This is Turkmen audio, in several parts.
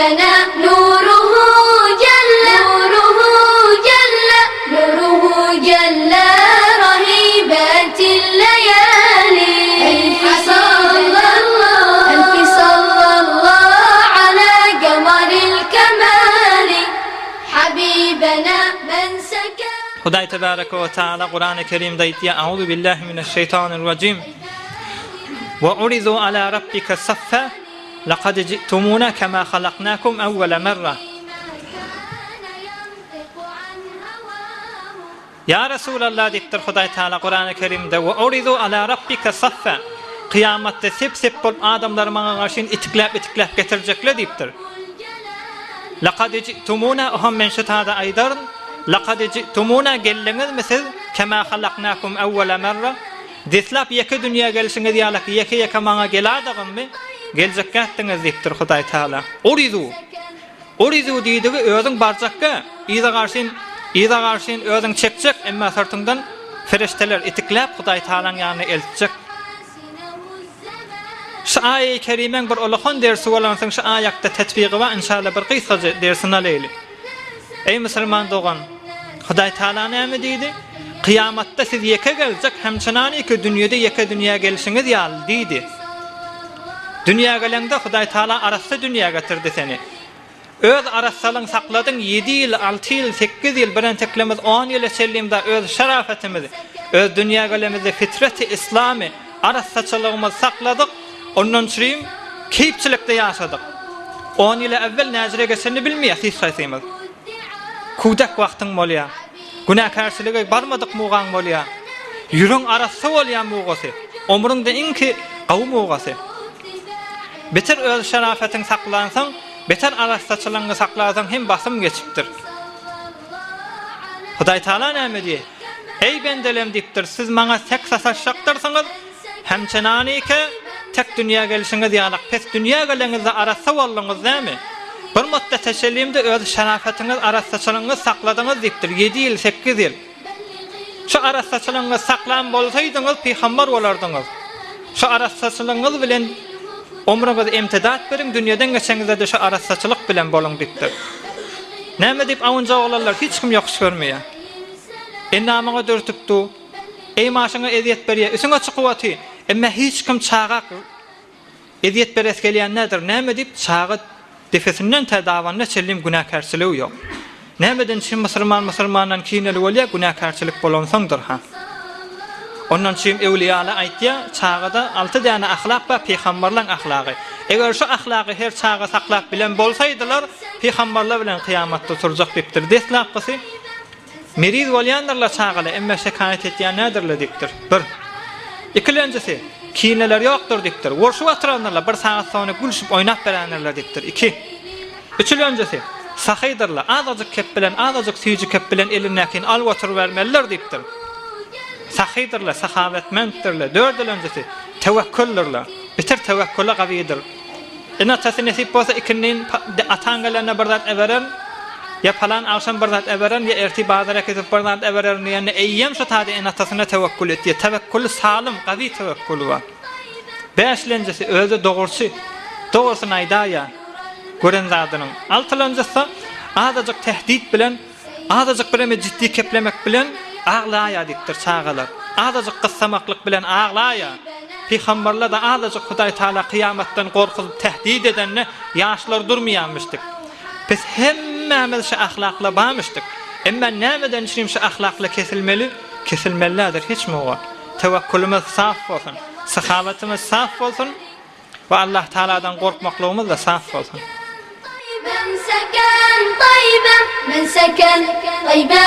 Habibena nuruhu jelle nuruhu jelle nuruhu jelle rahibatil layali Elfi sallallahu Elfi sallallahu ala qamaril kemali Habibena men seken Hudaý tebareke we taala Kurany Kerimde aýtýar, Auzu billahi mineşşeýtanirrajim. We urizu ala rabbike saffa laqad ji'tumuna kema halaknakum awwala merra. Ýa Resulallah diýipdir Hudaý Taala Kurany Kerimde, We urizu ala rabbike saffa. Kyýamatda sep-sep bolup adamlary maňa garşyn itikläp-itikläp getirjekler diýipdir. Laqad ji'tumuna oham men şu tada aýdaryn, Laqad ji'tumuna geldiňizmi siz, kema halaknakum awwala merra, deslap ýeke dünýä gelşiňiz ýalak ýeke-ýeke maňa geladagymmy, geljekgätdiňiz diýipdir Hudaý Taala. Urizu! Urizu diýdigi özüň barjakga, yza garşyn, yza garşyn özüň çekjek, emma syrtyňdan perişdeler itikläp Hudaý Taalaň ýanyna eltjek. Şu aýaýy kerimäň bir ulakan dersi bolansoň şu aýakda tetbigy bar inşallah bir gysgaja dersini alaýly. Eý musulman dogan! Hudaý Taala näme diýdi? Kyýamatda siz ýeke geljek hemçenaniki dünýede ýeke dünýä gelşiňiz ýaly diýdi. Dünýä geleňde Hudaý Taala arassa dünýä getirdi seni. Öz arassalygyň sakladyň ýedi ýyl, alty ýyl, sekiz ýyl, birenteklemiz on ýyla çenlimda öz şerafetimizi, öz dünýä gelemizde fitreti islamy, arassaçylygymyzy sakladyk, ondan çürim keýpçilikde ýaşadyk. On ýyla äwwel näjire geçenini bilmeýäs hiç haýsymyz. Kudek wagtyň bolýar. Günäkärçilige barmadyk mugaň bolýar. Ýüregiň arassa bolýar mugasy. Omrüňde iňki gawy mugasy. Beter öz şerafetiňi saklansaň, beter arassaçylygyňy saklasaň hem basym geçipdir. Hudaý Taala näme diýýär? Eý bendelem diýipdir, siz maňa tek sataşjakdyrsyňyz, hemçenanike tek dünýä gelşiňiz ýalak pes dünýä geleňizde arassa bolduňyz dämi? Bir mutdete çelimde öz şerafetiňiz arassaçylygyňyz sakladyňyz diýipdir, ýedi ýyl, sekiz ýyl. Şu arassaçylygyňyzy saklan bolsaýdyňyz pygambar bolardyňyz. Şu arassaçylygyňyz bilen omrüňizi emtidat beriň, dünýeden geçeňizde-de şu arassaçylyk bilen boluň diýipdir. Näme diýip awunjak oglanlar hiç kim ýokuş görmeýär. Endamyňa dürtüp du. Eý maşyňa ezýet berýär, üsüňe çykyp oty. Emme hiç kim çaga Ezýet beresi gelýän nädir? Näme diýip, çaga depesinden tä dabanyna çenlim günäkärçiligi ýok. Nämeden çyn musurman musurmandan kineli bolýar, günäkärçilik bolansoňdyr ha. Ondan çyn öwliýaly aýtýar, çagada alty däne ahlak bar, pygambarlaň ahlagy. Eger şu ahlagy her çaga saklap bilen bolsaýdylar, pygambarlar bilen kyýamatda turjak diýipdir. Deslapkysy, Meriz bolýandyrlar çagalar, emma şekaýat etýän nädirler diýipdir. Bir. Ikilenjisi, kineleri ýokdur diýipdir. Urşup oturandyrlar, bir sagat soňra gülşüp oýnap berändirler diýipdir. Iki. Üçülenjisi, sahydyrlar, azajyk kep bilen, azajyk süýji kep bilen elindäkini alyp oturybermelidir diýipdir. Sahydyrlar, sahawetmentdirler. Dördülenjisi, tewekküldürler. Beter tewekküli gawydyr. Ene-atasy nesip bolsa ikindin ataň gelende bir zat äbererin, ýa palan agşam bir zat äbererin, ýa ertir bazara kesip bir zat äbererin diýende eýýäm şo taýda ene-atasyna tewekkül etýär. Tewekküli salym, gawy tewekküli bar. Bäşlenjisi özi dogruçy, dogrusyny aýdaýýar gören zadynyň. Altylanjysy azajyk tehdit bilen Azajyk bireme jiddi keplemek bilen aglaýar diýipdir çagalar. Azajyk gyssamaklyk bilen aglaýar. Pygamberler-de azajyk Hudaý Taala kyýamatdan gorkuzyp tehdit edende ýaşlar durmaýarmyşdyk. Biz hemmämiz şu ahlakla barmyşdyk. Emma nämeden üçin şu ahlakla kesilmeli? Kesilmelidir hiç muga. Tewekkulymyz saf bolsun. Sahabatymyz saf bolsun. We Allah Tagaladan gorkmaklygymyz-da saf bolsun. Men seken taýba, men seken taýba,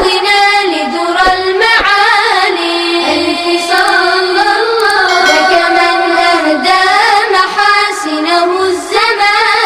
ginä li dural maali.